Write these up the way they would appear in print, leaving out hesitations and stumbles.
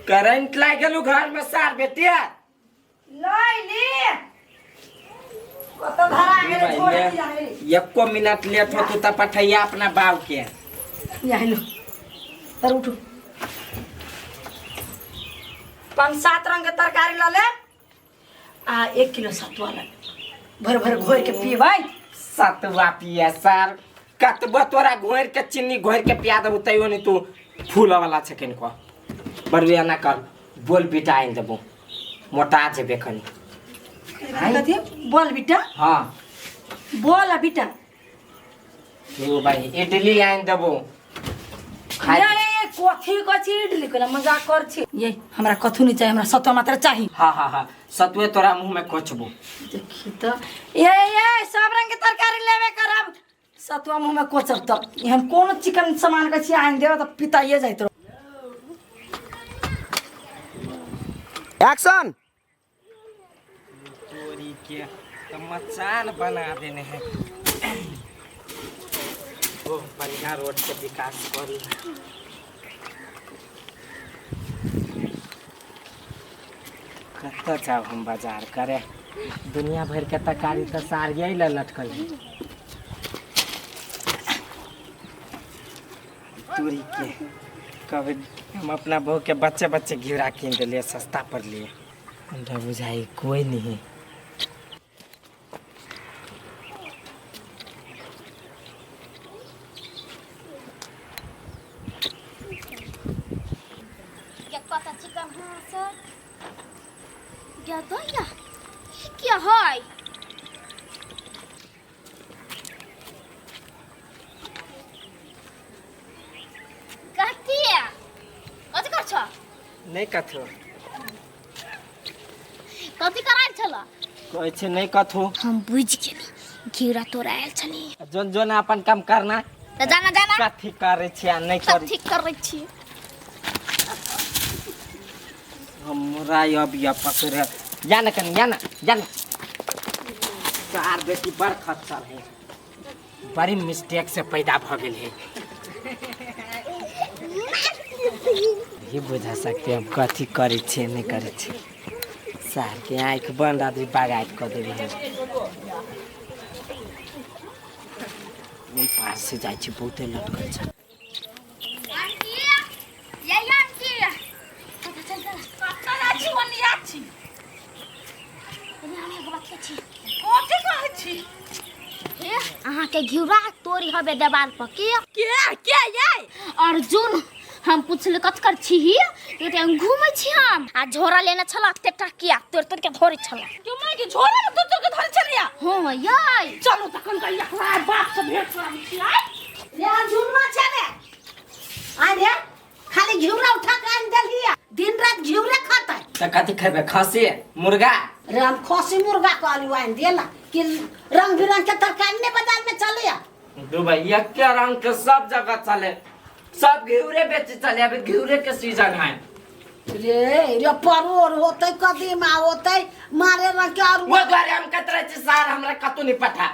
Current लागि गेलू घर में सार बेटिया। लैली कत धरा गेलै छोड़ दिया है। एको मिनट लेट होतू तऽ पठैया अपना बाप के। या हेलो तर उठू, पाँच सात रंग के तरकारी लऽ ले आ 1 किलो सतुआ लऽ ले, भर भर घोर के पीबै। सतुआ पिए सर, कतबो तोरा घोरि के चीनी घोरि के पिया देबू तैयो नहीं तू फूल वाला छै कनिको। बड़ू एना कर, बोल बेटा आनि देबो, मोटा जेबे कनी। कथी बोल बेटा? हाँ। बोल आ बेटा। यो भाई, इडली आनि देबो खाइ। ये कथी कथी इडली कोना मजाक कर छी? ये हमरा कथू नहीं चाहिए, हमरा सतुआ मात्र चाही। हाँ हाँ हाँ, सतुए तोरा मुंह में कोचबो। देखी तो ये ये सब रंग के तरकारी लेबे करब, सतुआ मुंह में कोचब त एहन कोनो चिकन सामान के छी आनि देब त पिताइए जाइत रहो। एक्शन। तोरी के तो मचान बना देने हैं। ओ बढ़िया रोड के विकास करी। कतऽ जाब हम बाजार करे? दुनिया भर के तरकारी तऽ सारिये लए लटकल है। तोरी के, कभी हम अपना बहू के बच्चे बच्चे घिउरा कीन दिलिए, सस्ता पर लिए। हमरा बुझाई कोई नहीं। कत चिकन हाँ सर या दैया, ई क्या है? कथी कथी कर छ? नहीं कथो। कथी करायल छल? कहै छै नहीं कथो। हम बुझि गेली, घिउरा तोरा आयल छली। जोन जोन अपन काम करना। तऽ जाना जाना। कथी करै छी आ नहीं करै? कथी करै छी? हमरा अब या पकड़ या ना कनी, या ना या ना। चार बेटी बड़ खच्चर है, बड़ी मिस्टेक से पैदा भ गेल है। ये बुझा सकते हम कथी करै छियै नहीं करै छियै। सार के आँखि बंद आदमी बगाइत कऽ देबै हम। ओहि पार से जाइ छी, बहुते लटकल छै। आंटी ये आंटी, चल चल चल। कतऽ जाइ छी ओनिया छी? एने हम एगो बात कहै छी। कथी कहै छी? हे, अहाँके घिउरा तोरी हबे देवाल पर के? के ये? अर्जुन। हम पुछले कत कर छी ही, हम घूमै छी हम आ झोरा लेने छल एते टाकिया तोड़ तोड़ के धरे छल। क्यों माय के झोरा में तोड़ तोड़ के धरे छलिया? हाँ यै। चलू तखन कहिया हमरा बाप से भेंट कराबै छी आइ। रे अर्जुनमा छै रे, आइ रे खाली घिउरा उठा के आनि देलियै, दिन रात घिउरे खातै। तऽ कथी खेबै, खस्सी मुर्गा? रे हम खसी मुर्गा कहलियो आनि देला कि रंग बिरंग के तरकारी ने बाजार में चलैया। दू भाई एके रंग के सब जगह चले, सब घिउरे बेचे चले, अभी घिउरे के सीजन है। रे रे परोर होतै, कदीमा होतै, मारे रंग के और वो द्वारे हम कहत रहै छी सार हमरा कतौ नहीं पठा,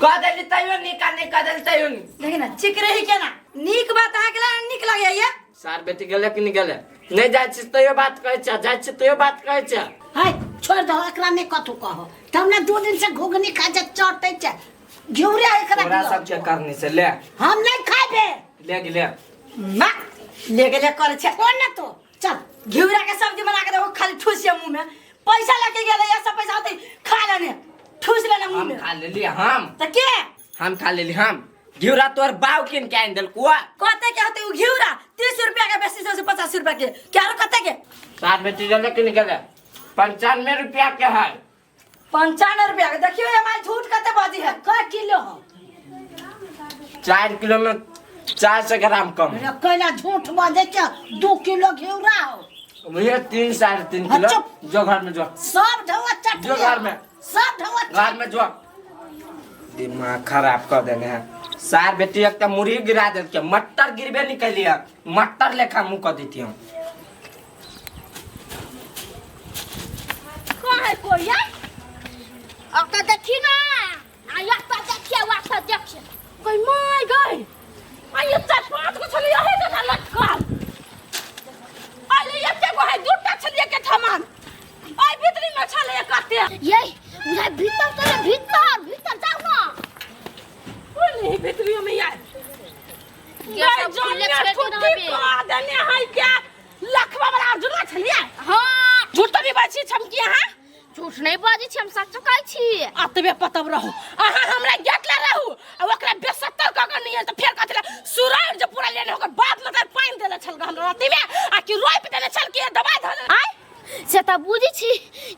कह देली तैयो नहीं, का नहीं कह देली तैयो नहीं। देखी ना चिकरे ही केना नीक बात अहाँके ला नीक लगैया। सार बेटी गेले कि नहीं गेले? नहीं जाइ छी तैयो बात कहै छै, जाइ छी तैयो बात कहै छै। है छोड़ दो एकरा, नहीं कथू कहो तब ने 2 दिन से घुघनी खा छै, चटै छै घिउरे एकरा। तोरा दियौ। सब के करनी से ले। हम नहीं खाबे। ले गेले। ना ले गेले करै छै। कोन ना तो चल। घिउरा के सब्जी बना के देखो, खाली ठूसिया मुंह में पैसा लेके गेले, ये सब पैसा होते खा लेने, ठूस लेने मुंह हम में। खा लेली हम। त के? हम खा लेली हम घिउरा, तोर बाऊ किन के आनि देलकुआ। कते के होते उ घिउरा? 30 रुपया के, बेसी से 50 रुपया के क्या रो कते के? सात बेटी गेले कि नहीं गेले? 95 रुपया के है। 95 रुपया के? देखियो ये माय झूठ कते बाजी है। क किलो हो? 4 किलो में 400 ग्राम कम। रे कैला झूठ बजै छै, 2 किलो घिउरा हो। भैया 3 3.5 किलो। चुप। जो घर में जो। सब ढौआ चटनी। जो घर में। सब ढौआ। घर में जो, दिमाग खराब कर देने है सार बेटी। एक तो मुर्गी गिरा देल के मटर गिरबे नहीं कैलिए, मटर लेखा मुंह कर देती हम। कहाँ है कोई यार? अब तो देखी ना, आ या तो देखिए, वा तो देखिए। गई my गई, आ ये चार पांच को छली आहे तो लटकल। अरे में छले कते ये बुझाइ भीतर चले भीतर भीतर जाउ ना बोले भीतरियो में यार ये सब खुले छेद रहबे। देने है क्या लखवा वाला अर्जुन छलिए हाँ झूठ तो नहीं बाजी छमकी अहाँ झूठ नहीं बाजै छी हम सच कहै छी अतबे पतब रहू अहाँ हमरा गेट ले रहू आ ओकरा बेसत्तर कऽ के नहीं तऽ फेर कथी ले सुरार जे पूरा लेने ओकर बाप मतलब पानि देले छल हमरा राति में आ कि रोपि देले छल कि दबाई धऽ आय से तऽ बुझै छी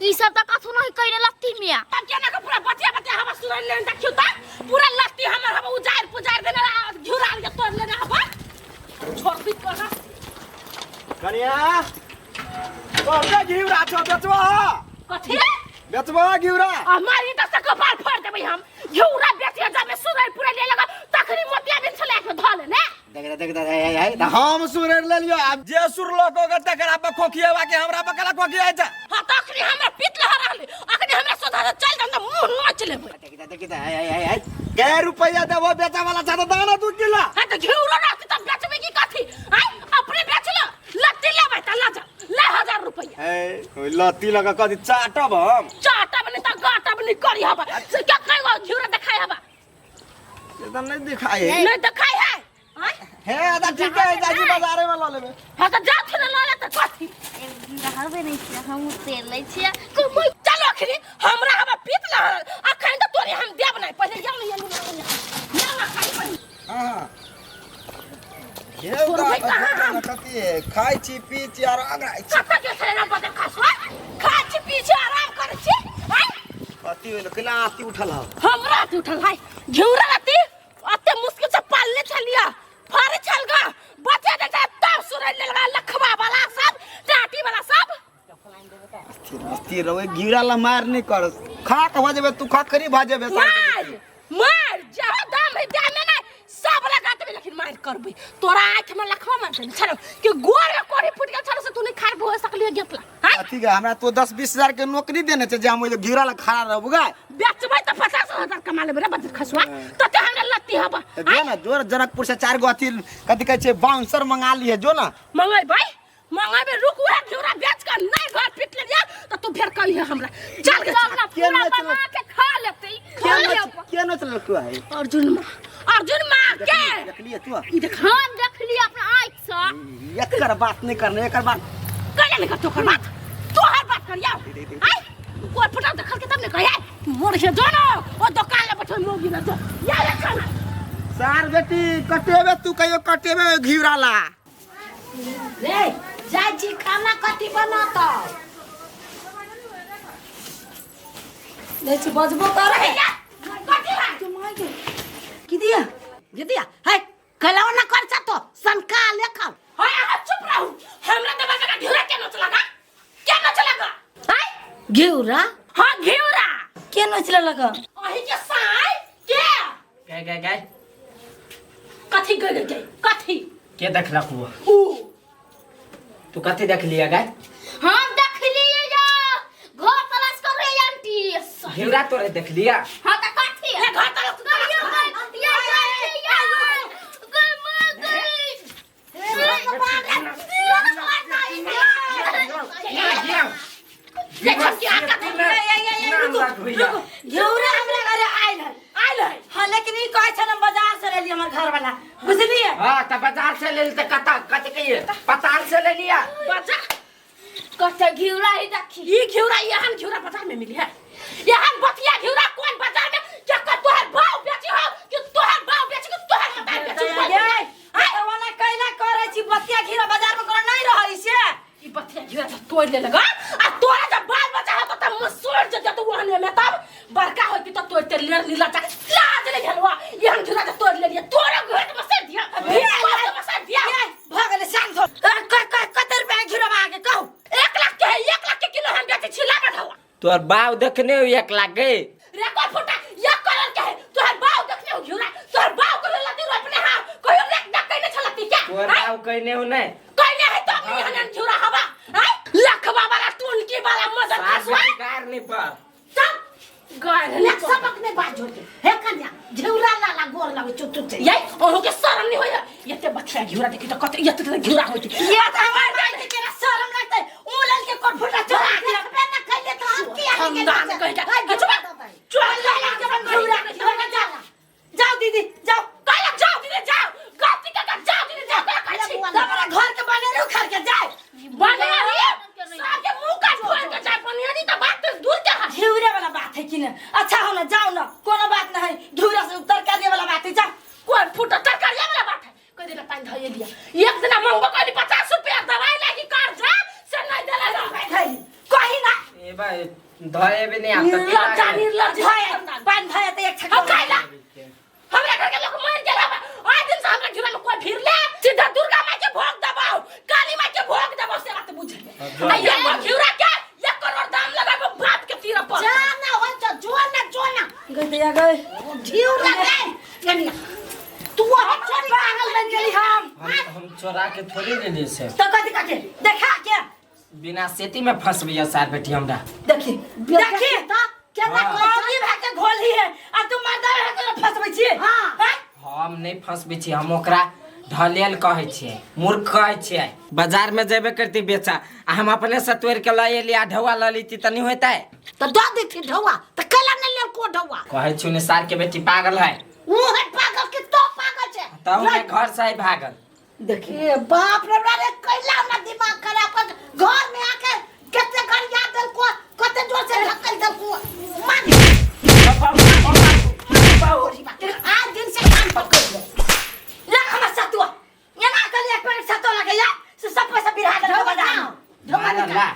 ई सब तऽ कथू नहीं कइले लत्ती में तब केना के पूरा बतिया बतिया हवा सुरार लेने देखियौ तऽ पूरा लत्ती हमर हवा उजाड़ पुजाड़ देने घिउरा के तोड़ लेने हवा छोड़ दी कहाँ कनिया कते घिउरा छौ बेचबा कथी बेचबा घिउरा हमारी तऽ से कपार फोड़ देबै हम घिउरा बेचिए जाबे सुरार पूरा ले लगा तखनी मोतिया बिन छलै के धऽ लेने देख देख देख हे हे हम सुरेर लेलियो आब जे सुर लको के तकरा पर खोखिएबा के हमरा पर कला खोखिए छै हाँ तो अखनी हमरा पीत लहर रहले अखनी हमरा सोधा से चल जाम त मुंह नोच लेबै देख देख देख हे हे हे कै रुपैया देबो बेचे वाला छै त दाना 2 किलो हाँ तो घिउरो रहती तब बेचबे की कथी आय अपने बेच लो लत्ती लेबै त ला जा ले 1000 रुपैया हे ओइ लत्ती लगा कथी चाटब हम चाटब नहीं त गाटब नहीं करी हबा से क्या कई गो घिउरा देखाय हबा से त नहीं दिखाई है नहीं देखाय है आय हे त ठीक है जाजी बाजारे में ल लेबे हाँ तो जा थे ल ले त कथी रहबे नहीं छियै हम तेल लै छियै कमाइ चलो अखनी हमरा हबा पीत लहर अखन त तोरे हम देब नहीं पहिले यम यम यम खाई पहिले हां छोड़बै कहाँ हम? कथी है खाइ छी पी छी आर अगराइ छी कतऽ के छलै ना बदल खसवा खा छी पी छी आराम करै छी आय कथी होइल केना आती उठल हौ हमरा अथी उठल है घिउरा रति अते मुश्किल से पालने छलिया फरे छल गा बचे दे छै तब सुरै लेलगा लखवा वाला सब टाटी वाला सब स्थिर स्थिर रहो घिउरा ला मार नहीं कर खा के भऽ जेबे तू खा करी भऽ जेबे मार मार जहाँ दाम है दाम में नहीं सब लगा देबे लेकिन मार करबे तोरा आँख में लखवा मार देने छलो कि गोर में कोड़ी फूट गेल छलो से तू नहीं खार भो सकलिए गेतला हां अथी के हमरा तो 10 20 हजार के नौकरी देने छै जे हम ओइ घिउरा ला खड़ा रहबो गा बेचबै त 50,000 कमा लेबै रे बजट खसुआ तो ते हमरा लत्ती हबा त जो ना जोर जनकपुर से चार गो अथी कथी कहै छै बाउंसर मंगा लिए जो ना मंगेबै मंगेबै रुक उहे घिउरा बेच कर नहीं घर पीट ले जा तो तू फेर कहिए हमरा चल गे चल ना के पूरा नचल? बना के खा लेतै खा लेब के नचल तू है अर्जुन माँ अर्जुन माँ के देखलिए तू ई देख हम देखलियै अपना आँखि सँ एकर बात नहीं करने एकर बात कैला नहीं कर तोहर बात तोहर बात करिया आय कोई फटा देखल के तब ने कहिया मोर के जो ना ओ दुकान ले बैठल मोगी ना जो या या खाना सार बेटी कटेबे तू कहियो कटेबे घिउरा ला रे जाइ छी खाना कथी बनत दै छी बजबो करे या कथी है के माय के की दिया दीदिया है कलौ ना कर तो सनका लेखल हाय अहाँ चुप रहू हमरा दबा का घिउरा के नोच लगा के नोच लगा आय घिउरा हां घिउरा के नोच लेलक अही के साय के गए गए गए कथी गए गए कथी के देखलक वो ऊ तू कथी देख लिया गए हम देखलियै या घर तलाश कर रहे आंटी घिउरा तोरे देख लिया हाँ तऽ कथी ए घर तलाश गई ये गई गई माँ गई ये छमकी हाथ का घिउरा हमरा घरे आयल है आयल है हाँ लेकिन ई कहै छल हम बाजार से लेली हमर घर वाला बुझलियै हाँ त बाजार से ले त कता कथी कहिए पताल से ले लिया बजा कते घिउरा ही देखी ई घिउरा एहन घिउरा बाजार में मिली है एहन बतिया घिउरा कौन बाजार में के के तोहर भाव बेची हो कि तोहर भाव बेची कि तोहर मताई बेची ये ये वाला कैला करै छी बतिया घिउरा बाजार में कोनो नहीं रहै से ई बतिया घिउरा तो तोड़ ले लगा आ तोरा जब बाल बच्चा हो तो तब मसूर जब तो वहने में तब बड़का हो कि तो तोड़ ते ले लीला जा लाज ले घलवा एहन घिउरा तो तोड़ ले लिया तोरा घर में मसर दिया भीड़ मसर दिया ये भऽ गेलै शांत हो कते रुपया घिउरा अहाँके कहू 1 लाख के है 1 लाख के किलो हम बेचे छी ला बढ़ावा तोर बाव देखने हो 1 लाख गए रिकॉर्ड फुटा एक करोड़ के है तोहर बाव देखने हो घिउरा तोहर बाव को लती रोपने हां कहियो रेक डक कइने छलती क्या तोर बाव कहने हो नहीं कइने है तो अपनी हनन घिउरा हवा हैं लखवा वाला टुनकी वाला मजर खसवा कार नहीं पर सब गाय एक सबक नहीं बात होते हे कन्या घिउरा लाला गोर लगे चुप चुप से ये ओहो के शरम नहीं होया एते बच्चा घिउरा देखी तो कते एते ते घिउरा होती ये तऽ हमर माय के केना शरम लगतै उ लेल के कोट फुटा चोरा के देखबे ना कैले तो हम खानदान कहि के चुप चुप घिउरा घिउरा जाओ दीदी जाओ कहला जाओ दीदी जाओ गलती का जाओ दीदी जाओ का कहै छी हमारा घर के बने उखाड़ के जाए बने रे सबके मुंह काट फोड़ के जाए बनियारी त बात तो दूर के है घिउरे वाला बात है कि ना अच्छा हो ना जाओ ना कोनो बात नहीं घिउरा से तरकारी वाला बात है जाओ कोन फूट तरकारी वाला बात है कह देना पानी धइए दिया एक दिन मंगबो कहली 50 रुपया दवाई लागी कर्जा से नहीं देला है कही ना ए भाई धरे भी नहीं आता निर्लज्जा निर्लज्ज धए पानी धए त एक हम खाइला हमरा घर के लोग मर गेला बा आइ दिन से हमरा घिरा में कोई भीड़ ले सीधा दुर्गा माई के भोग दबाओ काली माई के भोग दबाओ से बात बुझ ले आ ये घिउरा के 1 करोड़ दाम लगाबो बाप के तीर पर जा ना हो तो जो ना जो ना गई दैया गई घिउरा गए यानी तू हम चोरी पागल बन गेली हम हम चोरा के थोड़ी ले लिए से तो कथी कथी देखा के बिना सेती में फंस गया सार बेटी हमरा देखी देखी केना हाँ। मौगी भाग के घोली है आ तू मर्दा भाग के फंसबै छी हाँ। हैं? हम नहीं फंसबै छी हम ओकरा ढलेल कहै छियै मूर्ख कहै छियै बाजार में जेबे करती बेचा आ हम अपने से तोड़ के लऽ एली आ ढौआ लऽ लेती तऽ नहीं होतै तो दऽ देती ढौआ तऽ कैला नहि लेलको ढौआ कहै छी ने सार के बेटी पागल है ओ है पागल के तो पागल छै तब हमे घर से ही भागल देखी ए बाप रे बाप रे कैला हमरा दिमाग खराब कर घर में आके कते गरिया देलको कते जोर से धक्कल देलको मान आज दिन से कान पकड़ ले ला हमर सतुआ एना कर एक पैकेट सतुआ लगैया से सब पैसा बिरहा देलको बाजार में। मारला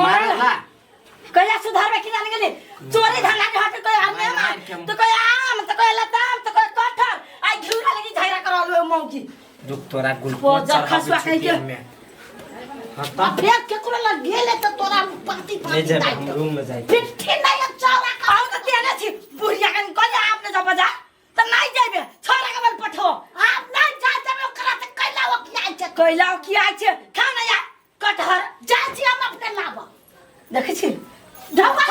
मारला कहिया सुधारबे की जाने गेली चोरी धंधा के हट कोई आम मार मार के में तो कोई आम तो कोई लताम तो कोई कटहर आई घिउरा लगी झगड़ा करल मौगी रुक तोरा ओ, ग्लूकोज जा खसुआ चढ़ाबै कहीं छी के। देह में हाँ तब फेर केकरो लग गेले त तोरा पाती ले पाती जेबै हम रूम में जाइ पिट्ठी नहीं अब चौरा का आउ त तेने छी बुढ़िया कन कहिया आपने जा बाजार त नहीं जाइबे छोरा के बल पठो आप नहीं जाते में ओकरा त कैला वो किया छै कैला की आइ छै खा ना या कटहर जाइ छी हम अपने लाब देखै छी ढौआ